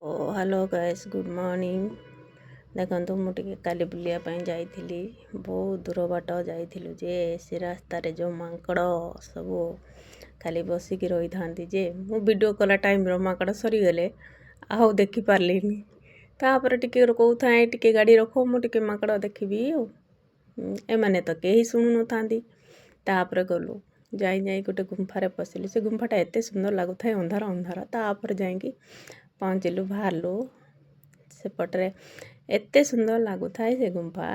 ଓ hello guys, good morning. ଦେଖନ୍ତୁ, ମୁଁ ଟିକେ କାଲି ବୁଲିବା ପାଇଁ ଯାଇଥିଲି। ବହୁତ ଦୂର ବାଟ ଯାଇଥିଲୁ ଯେ ସେ ରାସ୍ତାରେ ଯେଉଁ ମାଙ୍କଡ଼ ସବୁ ଖାଲି ବସିକି ରହିଥାନ୍ତି ଯେ ମୁଁ ଭିଡ଼ିଓ କଲା ଟାଇମ୍ର ମାଙ୍କଡ଼ ସରିଗଲେ, ଆଉ ଦେଖିପାରିଲିନି। ତାପରେ ଟିକେ କହୁଥାଏ, ଟିକେ ଗାଡ଼ି ରଖ, ମୁଁ ଟିକେ ମାଙ୍କଡ଼ ଦେଖିବି। ଆଉ ଏମାନେ ତ କେହି ଶୁଣୁନଥାନ୍ତି। ତାପରେ ଗଲୁ, ଯାଇ ଯାଇ ଗୋଟେ ଗୁମ୍ଫାରେ ପଶିଲୁ। ସେ ଗୁମ୍ଫାଟା ଏତେ ସୁନ୍ଦର ଲାଗୁଥାଏ, ଅନ୍ଧାର ଅନ୍ଧାର। ତାପରେ ଯାଇକି ପହଞ୍ଚିଲୁ, ବାହାରିଲୁ ସେପଟରେ। ଏତେ ସୁନ୍ଦର ଲାଗୁଥାଏ ସେ ଗୁମ୍ଫା।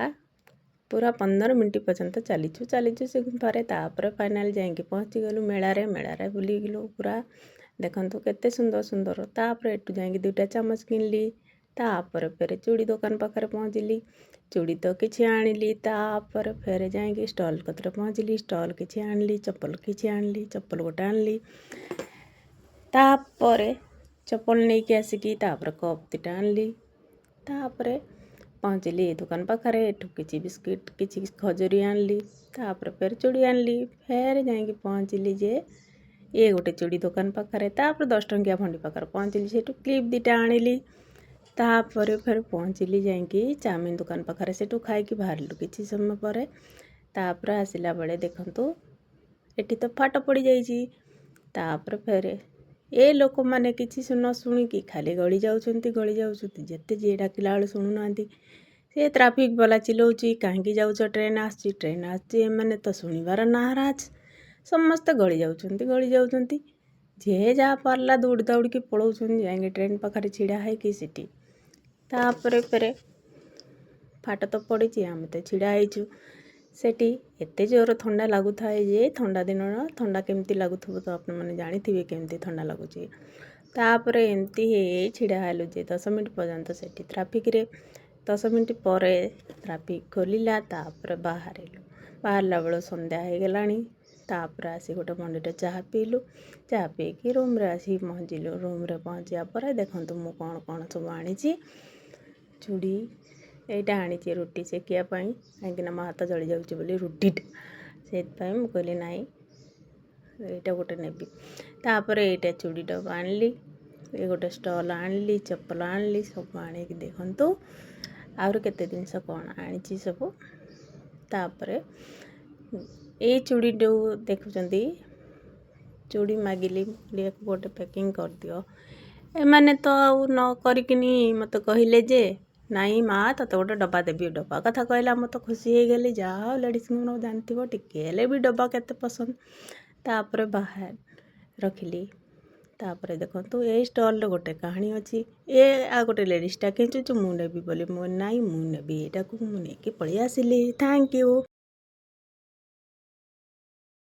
ପୁରା 15 ମିନିଟ୍ ପର୍ଯ୍ୟନ୍ତ ଚାଲିଛୁ ଚାଲିଛୁ ସେ ଗୁମ୍ଫାରେ। ତାପରେ ଫାଇନାଲ୍ ଯାଇକି ପହଞ୍ଚିଗଲୁ ମେଳାରେ। ମେଳାରେ ବୁଲିଗଲୁ ପୁରା। ଦେଖନ୍ତୁ କେତେ ସୁନ୍ଦର ସୁନ୍ଦର। ତାପରେ ଏଠୁ ଯାଇକି ଦୁଇଟା ଚାମଚ କିଣିଲି। ତାପରେ ଫେରେ ଚୁଡ଼ି ଦୋକାନ ପାଖରେ ପହଞ୍ଚିଲି, ଚୁଡ଼ି ତ କିଛି ଆଣିଲି। ତାପରେ ଫେରେ ଯାଇକି ଷ୍ଟଲ୍ କତିରେ ପହଞ୍ଚିଲି, ଷ୍ଟଲ୍ କିଛି ଆଣିଲି, ଚପଲ କିଛି ଆଣିଲି, ଚପଲ ଗୋଟେ ଆଣିଲି। ତାପରେ ଚପଲ ନେଇକି ଆସିକି ତାପରେ କପ୍ ଦୁଇଟା ଆଣିଲି। ତାପରେ ପହଞ୍ଚିଲି ଏ ଦୋକାନ ପାଖରେ, ଏଠୁ କିଛି ବିସ୍କିଟ୍, କିଛି ଖଜୁରୀ ଆଣିଲି। ତାପରେ ଫେର ଚୁଡ଼ି ଆଣିଲି। ଫେର ଯାଇକି ପହଞ୍ଚିଲି ଯେ ଇଏ ଗୋଟେ ଚୁଡ଼ି ଦୋକାନ ପାଖରେ। ତାପରେ 10 ଟଙ୍କିଆ ଭଣ୍ଡି ପାଖରେ ପହଞ୍ଚିଲି, ସେଠୁ କ୍ଲିପ୍ ଦୁଇଟା ଆଣିଲି। ତାପରେ ଫେର ପହଞ୍ଚିଲି ଯାଇକି ଚାଉମିନ ଦୋକାନ ପାଖରେ, ସେଠୁ ଖାଇକି ବାହାରିଲୁ କିଛି ସମୟ ପରେ। ତାପରେ ଆସିଲା ବେଳେ ଦେଖନ୍ତୁ, ଏଠି ତ ଫାଟ ପଡ଼ିଯାଇଛି। ତାପରେ ଫେରେ ଏ ଲୋକମାନେ କିଛି ନ ଶୁଣିକି ଖାଲି ଗଳି ଯାଉଛନ୍ତି, ଗଳି ଯାଉଛନ୍ତି। ଯେତେ ଯିଏ ଡାକିଲା ବେଳୁ ଶୁଣୁନାହାନ୍ତି। ସେ ଟ୍ରାଫିକ୍ ବାଲା ଚିଲଉଛି, କାହିଁକି ଯାଉଛ, ଟ୍ରେନ୍ ଆସୁଛି, ଟ୍ରେନ୍ ଆସୁଛି। ଏମାନେ ତ ଶୁଣିବାର ନାରାଜ। ସମସ୍ତେ ଗଳି ଯାଉଛନ୍ତି, ଗଳି ଯାଉଛନ୍ତି। ଯିଏ ଯାହା ପାରିଲା ଦୌଡ଼ି ଦୌଡ଼ିକି ପଳାଉଛନ୍ତି, ଯାଇକି ଟ୍ରେନ୍ ପାଖରେ ଛିଡ଼ା ହେଇକି ସେଠି। ତାପରେ ଫେରେ ଫାଟ ତ ପଡ଼ିଛି, ଆମେ ତ ଛିଡ଼ା ହେଇଛୁ ସେଠି। ଏତେ ଜୋର ଥଣ୍ଡା ଲାଗୁଥାଏ ଯେ ଥଣ୍ଡା ଦିନର ଥଣ୍ଡା କେମିତି ଲାଗୁଥିବ ତ ଆପଣମାନେ ଜାଣିଥିବେ କେମିତି ଥଣ୍ଡା ଲାଗୁଛି। ତାପରେ ଏମିତି ହେଇ ଛିଡ଼ା ହେଲୁ ଯେ 10 ମିନିଟ୍ ପର୍ଯ୍ୟନ୍ତ ସେଠି ଟ୍ରାଫିକ୍ରେ। 10 ମିନିଟ୍ ପରେ ଟ୍ରାଫିକ୍ ଖୋଲିଲା। ତାପରେ ବାହାରିଲୁ। ବାହାରିଲା ବେଳୁ ସନ୍ଧ୍ୟା ହେଇଗଲାଣି। ତାପରେ ଆସି ଗୋଟେ ମଣ୍ଡିରେ ଚାହା ପିଇଲୁ। ଚାହା ପିଇକି ରୁମ୍ରେ ଆସିକି ପହଞ୍ଚିଲୁ। ରୁମ୍ରେ ପହଞ୍ଚିବା ପରେ ଦେଖନ୍ତୁ ମୁଁ କ'ଣ କ'ଣ ସବୁ ଆଣିଛି। ଚୁଡ଼ି ଏଇଟା ଆଣିଛି ରୁଟି ସେକିବା ପାଇଁ, କାହିଁକିନା ମୋ ହାତ ଜଳିଯାଉଛି ବୋଲି ରୁଟିଟା। ସେଇଥିପାଇଁ ମୁଁ କହିଲି ନାଇଁ, ଏଇଟା ଗୋଟେ ନେବି। ତାପରେ ଏଇଟା ଚୁଡ଼ିଟା ଆଣିଲି, ଏ ଗୋଟେ ଷ୍ଟଲ୍ ଆଣିଲି, ଚପଲ ଆଣିଲି, ସବୁ ଆଣିକି ଦେଖନ୍ତୁ ଆହୁରି କେତେ ଜିନିଷ କ'ଣ ଆଣିଛି ସବୁ। ତାପରେ ଏଇ ଚୁଡ଼ି ଯେଉଁ ଦେଖୁଛନ୍ତି, ଚୁଡ଼ି ମାଗିଲି, ୟାକୁ ଗୋଟେ ପ୍ୟାକିଂ କରିଦିଅ। ଏମାନେ ତ ଆଉ ନ କରିକିନି ମୋତେ କହିଲେ ଯେ ନାଇଁ ମା, ତୋତେ ଗୋଟେ ଡବା ଦେବି। ଡବା କଥା କହିଲା, ମୁଁ ତ ଖୁସି ହେଇଗଲି। ଯାହା ହଉ, ଲେଡ଼ିସ୍ଙ୍କର ଜାଣିଥିବ ଟିକେ ହେଲେ ବି ଡବା କେତେ ପସନ୍ଦ। ତାପରେ ବାହାର ରଖିଲି। ତାପରେ ଦେଖନ୍ତୁ, ଏଇ ଷ୍ଟଲ୍ରେ ଗୋଟେ କାହାଣୀ ଅଛି। ଏ ଆଉ ଗୋଟେ ଲେଡ଼ିସ୍ଟା ଖେଞ୍ଚୁଛି, ମୁଁ ନେବି ବୋଲି। ମୁଁ ନାଇଁ, ମୁଁ ନେବି ଏଇଟାକୁ। ମୁଁ ନେଇକି ପଳେଇ ଆସିଲି। Thank you.